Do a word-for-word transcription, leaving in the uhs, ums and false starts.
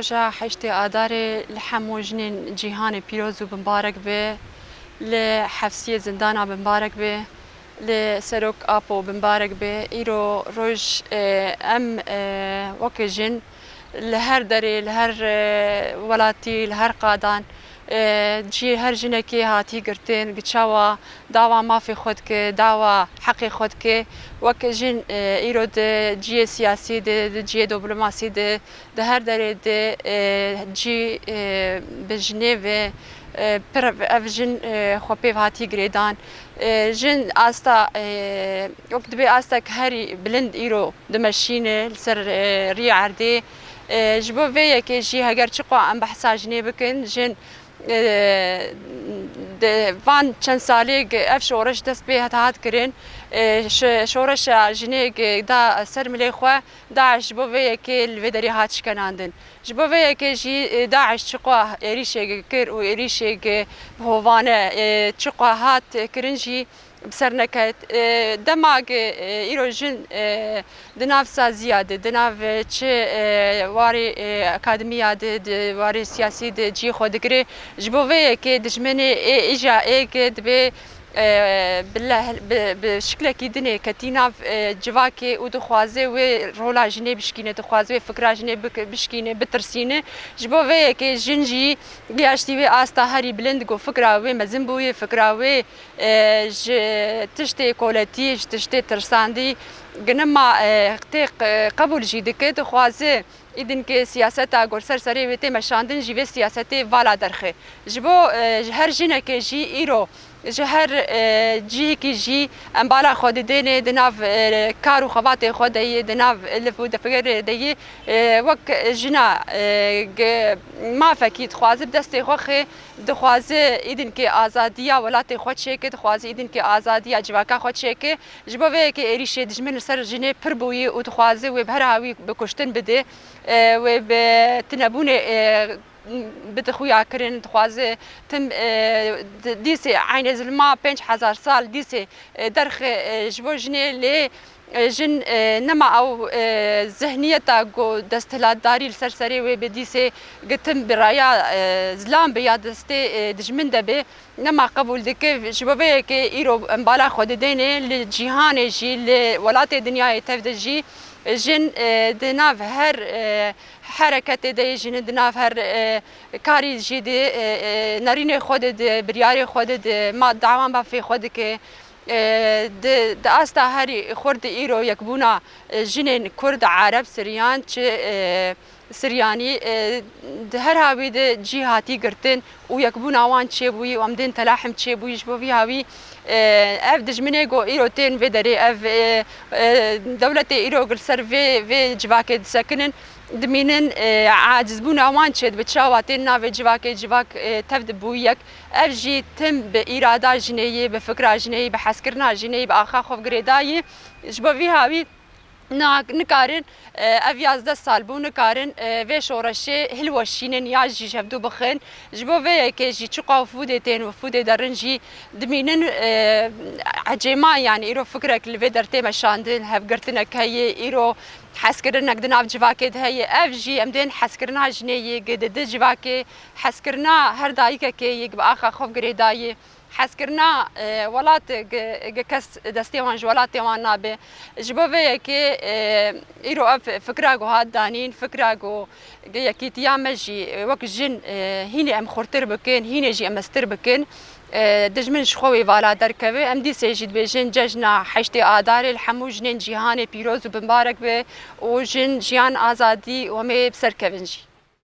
Roja heştê Adarê li hemû jinên cîhanê pîroz û bimbarek be, li hefsiyê zindana bimbarek be, li Serok Apo bimbarek be. Îro roj, e, em, e, weke jin li her derê, li her, e, welatî, li her qadan, e, cihê her jinekê hatî girtin, gi çawa dawa mafê xwe dike, dawa heqê xwe dike. Weke jin, e, îro di cihê siyasî de, di cihê diplomasî de, di her derê de, e, cî, e, bi jinê ve, e, pir ev jin, e, xwe pêv hatî girêdan. E, jin asta, e, wek dibê astek herî bilind îro dimeşîne li ser, e, riyê erdê. E, ji bo vê yekê jî heger çiqas em behsa jinê bikin, jin, e, di van çend salê ev şoreş dest pê hat kirin. E, şi-, şoreşa jinê da ser milê xwe, DAIŞ ji bo vê yekê li vê derê hat şikenandin. Ji bo vê yekê jî, e, DAIŞ çiqas êrîşê kir û êrîşê bi hovane, e, çiqas hat kirin jî bi ser neket. E, dema ki, e, îro jin, e, di nav saziya de, di nav, e, çi, e, warê, e, akademiya de, di warê siyasî de cî xwe digire, ji bo vê yekê dijminê ê îja ê ki dibê, e, bi leh-, bi, bi şiklekî dinê ketî nav, e, civakê û dixwaze wê rola jinê bişkîne, dixwaze wê fikra jinê bik-, bişkîne, bitirsîne. Ji bo vê yekê jin jî gihaştî wê asta herî bilind ku fikra wê mezin bûye, fikra wê, e, ji tiştê koletî, ji tiştê tirsandî ginima, e, tê q-, qebûl jî dike, dixwaze îdin ke siyaseta ku ser serê wê tê meşandin jî vê siyasetê vala derxe. Ji bo, e, ji her jinekê jî îro, ji her, e, cihekî jî em bala xwe didêne di nav, e, kar û xebatê xwe de yê, di nav ilif û defigerê de yê, e, wek jina, e, ge-, mafekî dixwaze bi destê xwe xê, dixwaze îdin ke azadiya welatê xwe çêke, dixwaze îdin ke azadiya civaka xwe çêke. Ji bo vê yekê êrîşê dijmin li ser jinê pir bûyî û dixwaze wê bi her hawî bi kuştin bide, e, wê bi tunebûnê, e, bide xuya kirin, dixwaze tim, e, di-, dîsê eynê zilma pênc hezar sal dîsê, e, derxe, e, ji bo jinê lê, e, jin, e, nema ew, e, zihniyeta ku desthilatdarî li ser serê wê bi dîsê gi tim bi raya, e, zilam bi ya destê, e, dijmin de bi. Nema qebûl dike. Ji bo vê yekê îro em bala xwe didêne li cîhanê jî, li welatê dinyayê tev de jî jin, e, di nav her, e, hereketê de yê, jin di nav her, e, karî jî di, e, e, nerînê xwe de, di biryarê xwe de, di ma dawan bafê xwe dike. E, di, di asta herî xurt de îro yekbûna, e, jinên Kurd, Ereb, Siryan, çi, e, Siryanî, e, di her hawî de cî hatî girtin û yekbûna wan çêbûyî û em dên telahim çêbûyî. Ji bo vî hawî, e, ev dijminê ku îro tên vê derê, ev, e, e, dewletê îro li ser vê, vê civakê disekinin, dimînin, e, acizbûna wan çêdibe. Çawa tên navê civakê, civak, e, tev dibûyî yek. Ev jî tim bi îrada jinê yê, bi fikra jinê yê, bi hezkirina jinê yê, bi axa xwe girêdayî. Ji bo vî hawî Na-, nikarin, e, ev yazdeh sal bû, nikarin, e, vê şoreşê hilweşînin ya jî ji hevdû bixin. Ji bo vê yekê jî çiqa wifûdê tên, wifûdê derin jî dimînin, e, ecêma, yanî îro fikrek li vê der tê meşandin, hevgirtinek heye, îro hezkirinek di nav civakê de heye. Ev jî em dên hezkirina jinê yê gi di di civakê, hezkirina her dayikekê yê gi bi axa xwe girêdayê. Hezkirina, e, welat gi, gi kes destê wan ji welatê wan nabe. Ji bo vê yekê, e, îro ev fikra ku hat danîn, fikra ku gi yekîtiya me jî, e, wek jin, e, hînê em xurtir bikin, hînê jî em mestir bikin, e, dijmin ji xwe wê vala derkeve. Em dîsê jî dibêjin cejna heştê Adarê li hemû jinên cîhanê pîroz û bimbarek be û jin, jiyan, azadî û em ê bi ser kevin jî.